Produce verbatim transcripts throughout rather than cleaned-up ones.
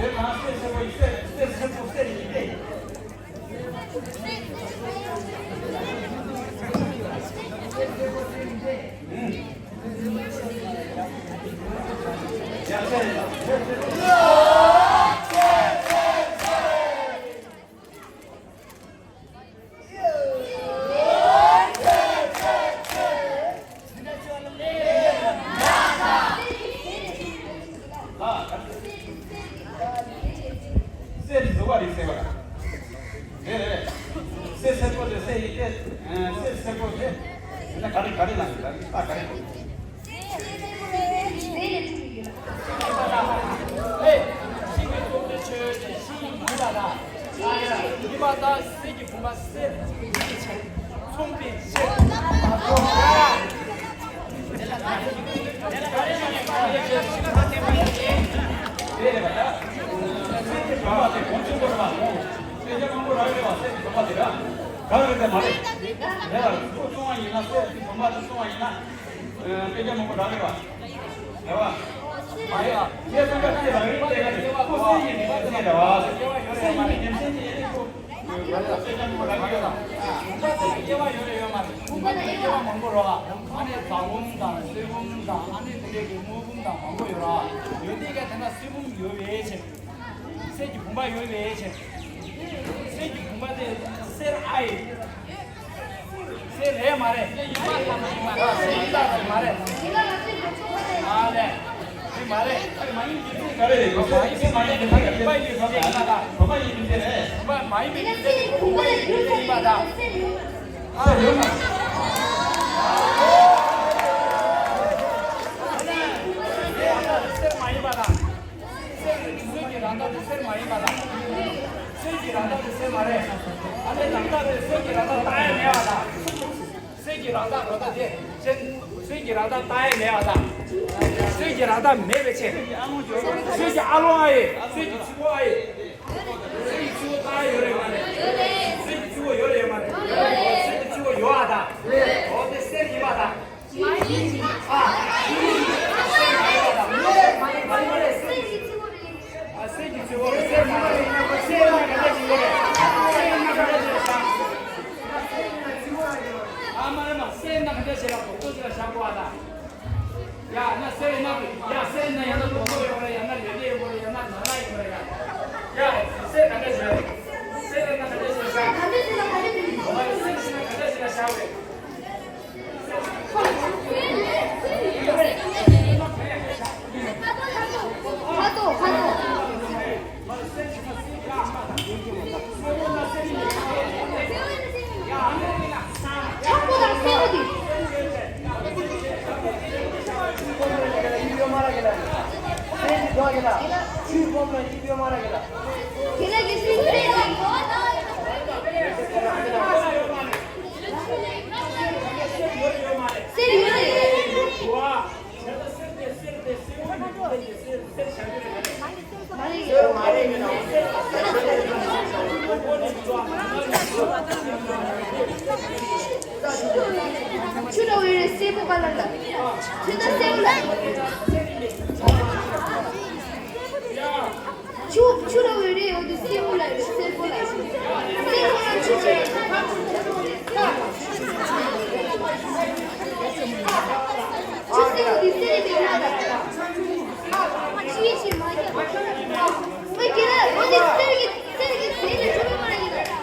དེ་ནང་གསེར་སེར་པོ་ཡིན། གསེར་གསེར་སེར་པོ་གསེར་ཡིན་ཏེ། གསེར་བཟོ་བ་རེད་ཟེར་བ། རེད་རེད། གསེར་སེར་པོ་དེ་གསེར་ཡིན་ཏེ། གསེར་སེར་པོ་དེ། ད་ག་རེ་ག་རེ་ལ་ཡིན་ད་ད་ག་རེ་གོ། ཨེ། ཤིང་གི་ཐོག་ཏུ་ཆོས་ཀྱི་ཤིང་ཡིན་པ་དང་། ཡིན་པ་དང་། གསེར་གྱི་བུམ་པ་གསེར་གྱི་ཕྱིར། མཚུངས་པའི་ཕྱིར། དེ་རེད་པ། ད་གསེར་གྱི་བུམ་པ་དེ་གོང་ཆེན་པོ་རེད་པ། ཁོང་དཔེ་ཆ་མང་པོ་རག་ཡོད་པ། གསེར་གྱི་བུམ་པ་དེ་ར་ག་རེ་རེད་མ་རེད། རེད་པ། ཁོ་བཙོང་བ་ཡིན་ན། གསེར་གྱི་བུམ་པ་དེ་བཙོང་བ་ཡིན་ན། དཔེ་ཆ་མང་པོ་རག་རེད་པ། རེད་པ། ཁྱེད་ཚང་ཀ་ཁྱེད་རང་རེད་དེ་ག་རེད། ཁོ་གསེར་ཡིན་མིན་གསེར་རེད་པ། གསེར་ཡིན་མིན་གསེར་ཡིན་ནི་ཁོ། དཔེ་ཆ་མང་པོ་རག་གི་ཡོད་ལ། བུམ་པ་དེ་ལ་དབྱེ་བ་ཡོད་རེད་ཡོད་མ་རེད། བུམ་པ་ལ་དབྱེ་བ་མང་པོ་རོ། ཨ་ནི་རྫ་བུམ་དང་གསེར་བུམ་དང་། ཨ་ནི་དེ་འདྲའི་གི་དངུལ་བུམ་དང་མང་པོ་ཡོད་རོ། ཡོད་དེ་ག་དེ་ན་གསེར་བུམ་ཡོད་པའི་ཕྱིར། གསེར་གྱི་བུམ་པ་ཡོད་པའི་ཕྱིར། གསེར་གྱི་བུམ་པ་དེ་གསེར་ཨ་ཡིན། གསེར་རེད་མ་རེད། གསེར་ཡིན་ད་རེད་མ་རེད། ཨ་ལས། དེ་མ་རེད། ག་རེ་རེད། གསེར་མ་ཡིན་པའི་གསེར་ཡིན་ད། བུམ་པ་ཡིན་པའི་གསེར་ཡིན་ད། བུམ་པ་ཡིན་པའི་གསེར་རེད། བུམ་པ་མ་ཡིན་པའི་གསེར་དེ་བུམ་པ་ཡིན་པའི་གསེར་ཡིན་པ་ད། ཨ་ཡོད་མ། གསེར་མ་ཡིན་པ་ད། གསེར་གསེར་གྱི་རང་མདངས་དེ་གསེར་མ་ཡིན་པ་དང་། གསེར་གྱི་རང་མདངས་དེ་གསེར་མ་རེད། ཨ་ནི་རང་མདངས་དེ་གསེར་གྱི་རང་མདངས་རྟགས་ཡང་མེད་པ་དང་། གསེར་གྱི་རང་མདངས་རང་མདངས་དེ་ཅན། གསེར་གྱི་རང་མདངས་རྟགས་ཡང་མེད་པ་དང་། གསེར་གྱི་རང་མདངས་མེད་པའི་ཕྱིར། གསེར་གྱི་ཨ་ལོང་ཨ་ཡེ། གསེར་གྱི་ཚིག་པོ་ཨ་ཡེ། གསེར་གྱི་ཚིག་པོ་རྟགས་ཡང་ཡོད་རེད་མ་རེད། གསེར་གྱི་ཚིག་པོ་ཡོད་རེད་མ་རེད། གསེར་གྱི་ཚིག་པོ་ཡོད་ཨ་དང་། འོ་དེ་གསེར་ཡིན་པ་དང་། ཆུ་འདྲ་བོ་ཡོད་རེད། སེར་པོ་ཁ་ལ་ལ། ཚོན་མདོག་སེར་པོ་ལ། ཆུ་ཆུ་འདྲ་བོ་ཡོད་རེད། འོ་དེ་སེར་པོ་ལ་ཡོད་རེད། སེར་པོ་ལ་ཡོད་རེད། སེར་པོ་ལ་ཆུ་ཆེ། ཆུ་སེར་པོ་དེ་སེར་པོ་ལ་ལ། ཆུ་ཡི་ཆེ་མ་ཡ། ཨོ་ཁྱེད་རང་འོ་དེ་སེར་གི་སེར་གི་ཟས་ལ་ཆུ་མ་ཡིན་ལ།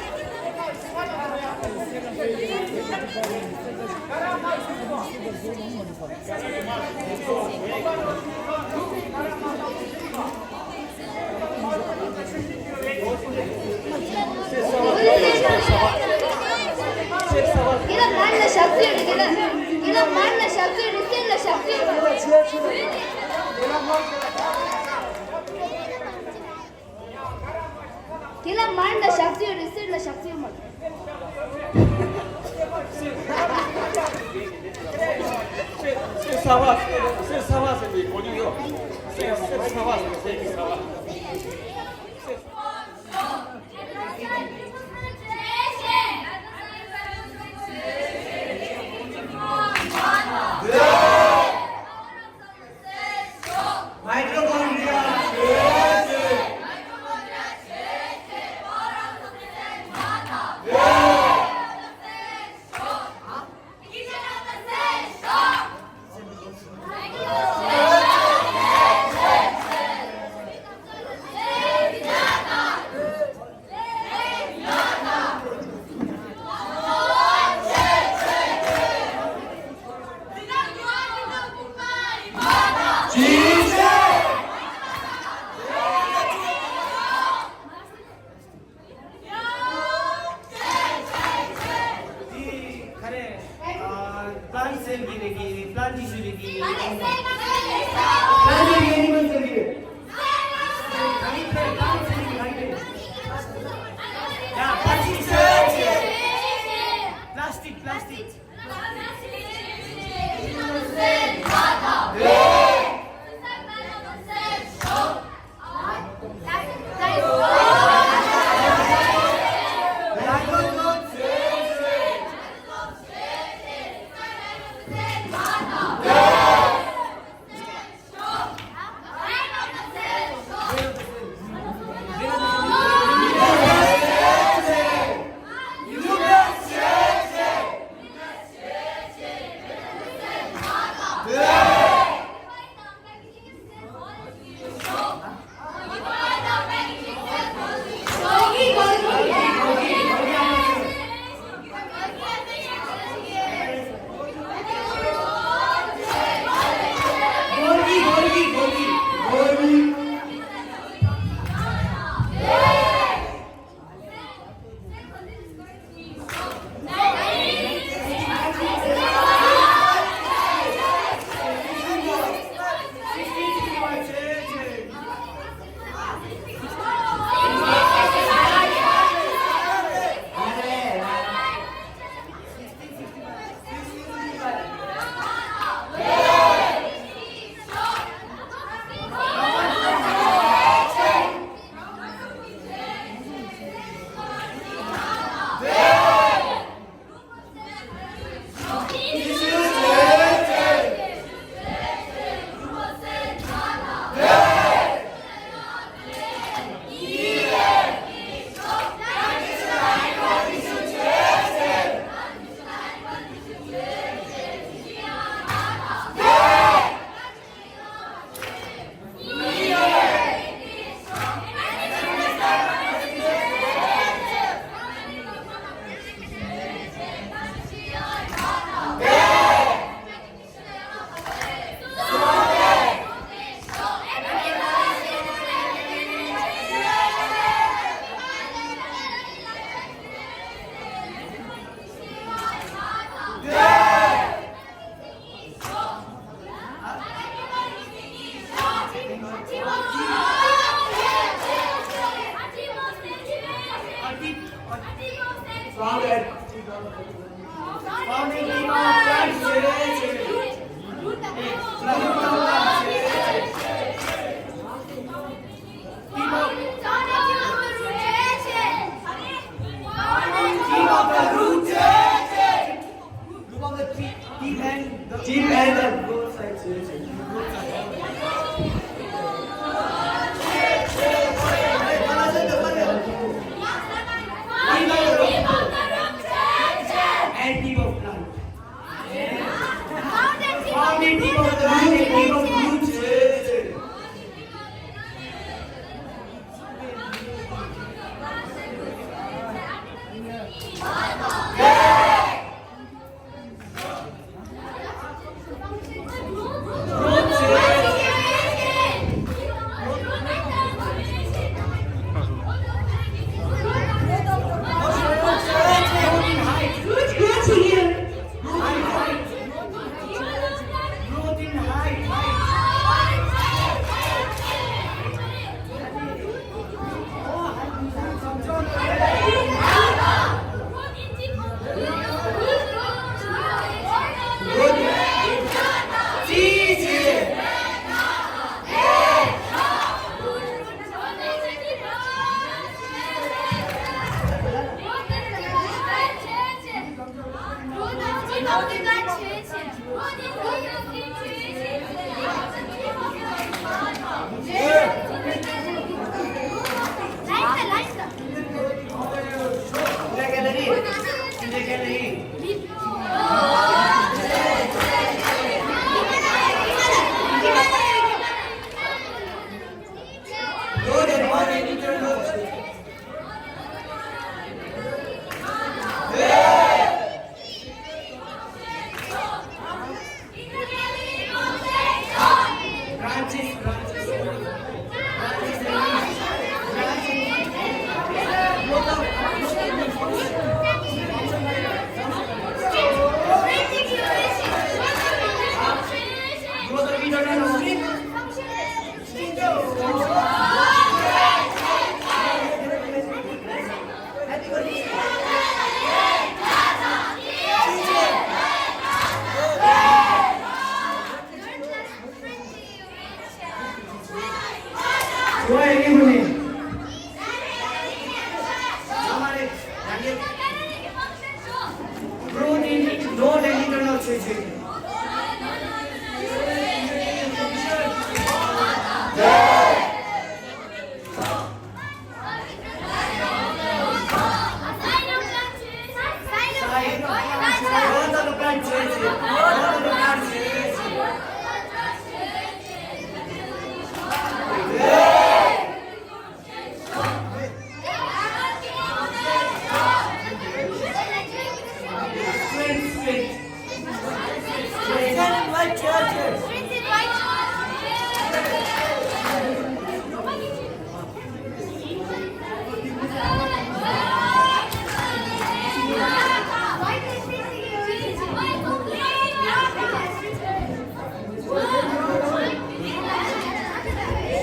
ཁྱེད་རང་མར་ལ་ཞག་ཚོད་རེད། ཁྱེད་རང་ཁྱེད་རང་མར་ལ་ཞག་ཚོད་རེད། སེར་ལ་ཞག་ཚོད་རེད། ཁྱེད་རང་མར་ལ་ཞག་ཚོད་རེད། སེར་ལ་ཞག་ཚོད་མ་རེད། གསེར་གསར་པ། གསེར་གསར་པ་ཟེར་ནས་གོ་རྒྱུ་ཡོད། གསེར་གསེར་གསར་པ་ཟེར། གསེར་གྱི་གསར་པ། Mitochondria. Plant cell གི་རེད་གི། plant tissue རེད་གི། Plant cell གི། Animal cell གི་རེད། Plastic, plastic.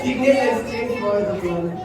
Signal exchange for the flag.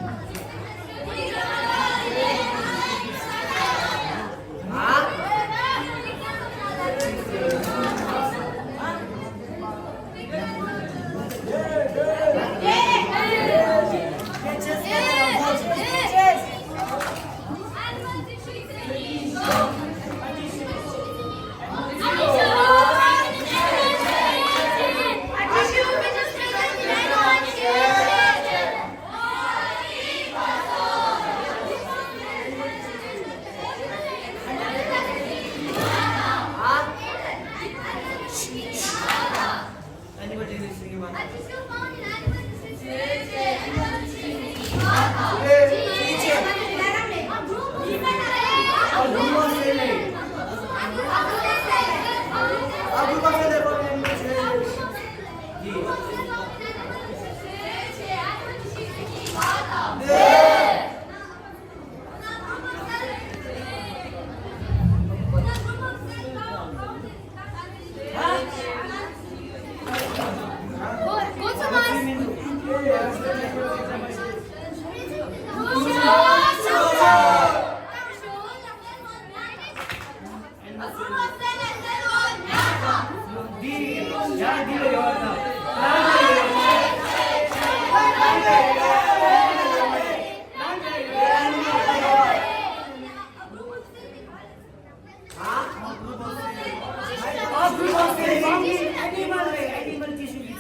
Animal, animal tissue is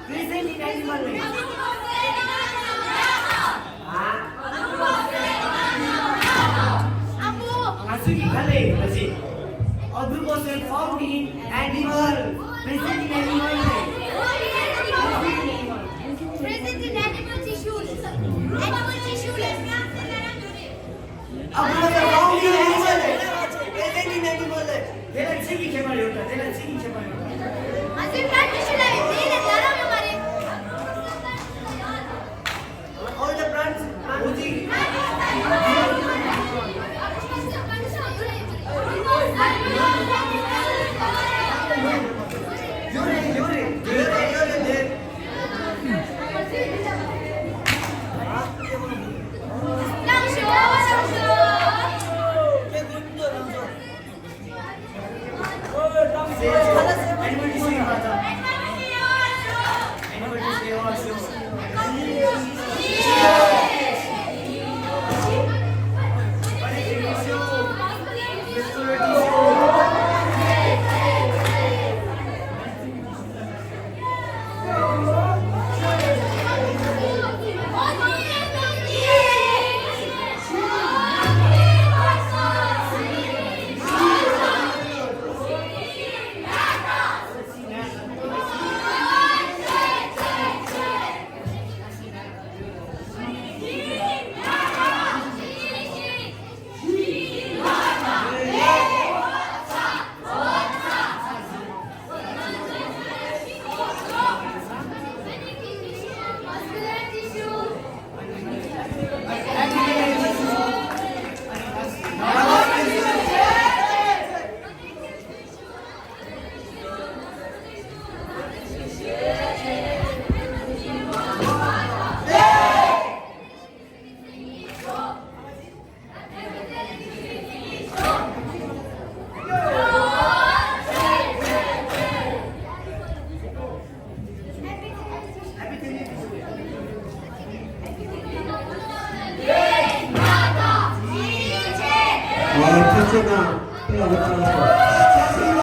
present in animal life. ང་ཚོའི་ག་ལས་ང་ཚོས། Adipose found in animal, present in animal life. Present in animal tissues. Animal tissue. ཨ་ཁུ་ལགས་ད་ཁོང་གི་ཡིན་ཟེར་ལེ། དེ་ལ་ཚིག་གི་ཁྱད་པར་ཡོད་ད། དེ་ལ་ཚིག་གི་ཁྱད་པར་ཡོད་ད། ཨ་ཙི་ཕྲན་ཏི་ཤུ་ལ་ཡོད། དེ་ལ་ད་རང་ཡོད་མ་རེད། All the plants,